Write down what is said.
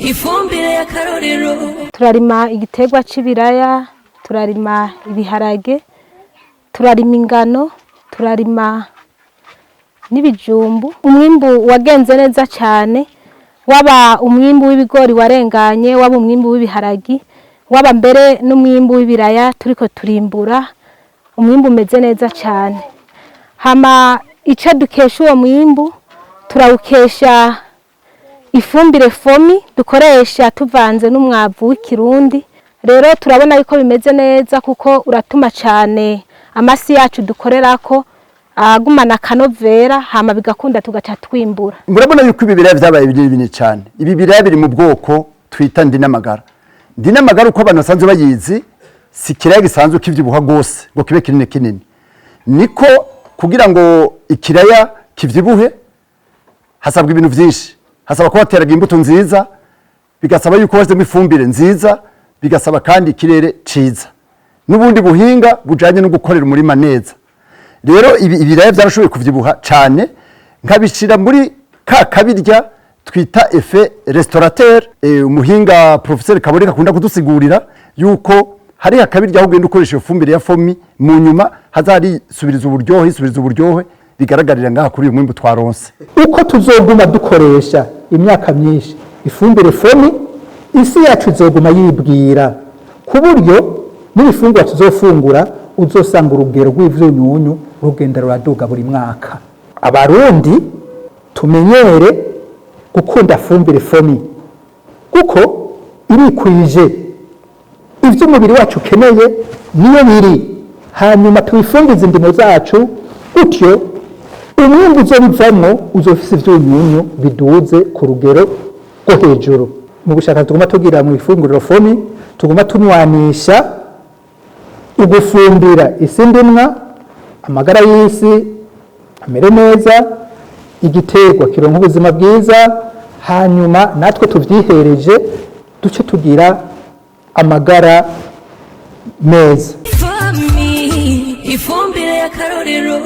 Ifumbire y'akarorero. Turarima igiterwa c'ibiraya, turarima ibiharage, turarima ingano, turarima n'ibijumbu. Umwimbu wagenze neza cyane, waba umwimbu w'ibigori warenganye, waba umwimbu w'ibiharagi, waba mbere n'umwimbu w'ibiraya turiko turimbura, umwimbu umeze neza cyane. Hama icyo dukesha uwo mwimbu, turawukesha ifumbire FOMI dukoresha tuvanze n'umwavu w'ikirundi. Rero turabona yuko bimeze neza, kuko uratuma cyane amasi yacu dukorerako agumana akanovera, hama bigakunda tugaca twimbura. Murabona yuko ibi biraya vyabaye binini binini cyane. Ibi biraya biri mu bwoko twita ndinamagara. Ndinamagara, uko abantu basanzwe bayizi, si ikiraya gisanzwe kivyibuha gose ngo kibe kinini kinini. Niko kugira ngo ikiraya kivyibuhe hasabwa ibintu vyinshi: hasaba ko wateraga imbuto nziza, bigasaba yuko washizemo ifumbire nziza, bigasaba kandi ikirere ciza n'ubundi buhinga bujanye no gukorera umurima neza. Rero ibi ibiraya byarashoboye kuvyibuha cane, nkabishira muri ka kabirya twita effet restaurateur. Umuhinga professeur Kaboneka akunda kudusigurira yuko hari akabirya aho ugenda ukoresha iyo fumbire ya FOMI, mu nyuma hazarisubiriza uburyohe, isubiriza uburyohe bigaragarira ngaha kuri uyu mwimbu twaronse. Uko tuzoguma dukoresha imyaka myinshi ifumbire FOMI, isi yacu izoguma yibwira, ku buryo n'ibifungurwa tuzofungura uzosanga urugero rw'ivyunyunyu rugenda ruraduga buri mwaka. Abarundi tumenyere gukunda fumbire FOMI, kuko irikwije ivyo umubiri wacu ukeneye, niyo biri. Hanyuma tubifumbize indimo zacu, gutyo umwimbu uzobivamwo uzofise ivyunyunyu biduze ku rugero rwo hejuru. Mu bushakashatsi tuguma tugira mu ifunguriro FOMI, tuguma tunywanisha ugufumbira isi ndimwa, amagara y'isi amere neza, igiterwa kironka ubuzima bwiza, hanyuma natwe tuvyihereje duce tugira amagara meza. FOMI, ifumbire y'akarorero.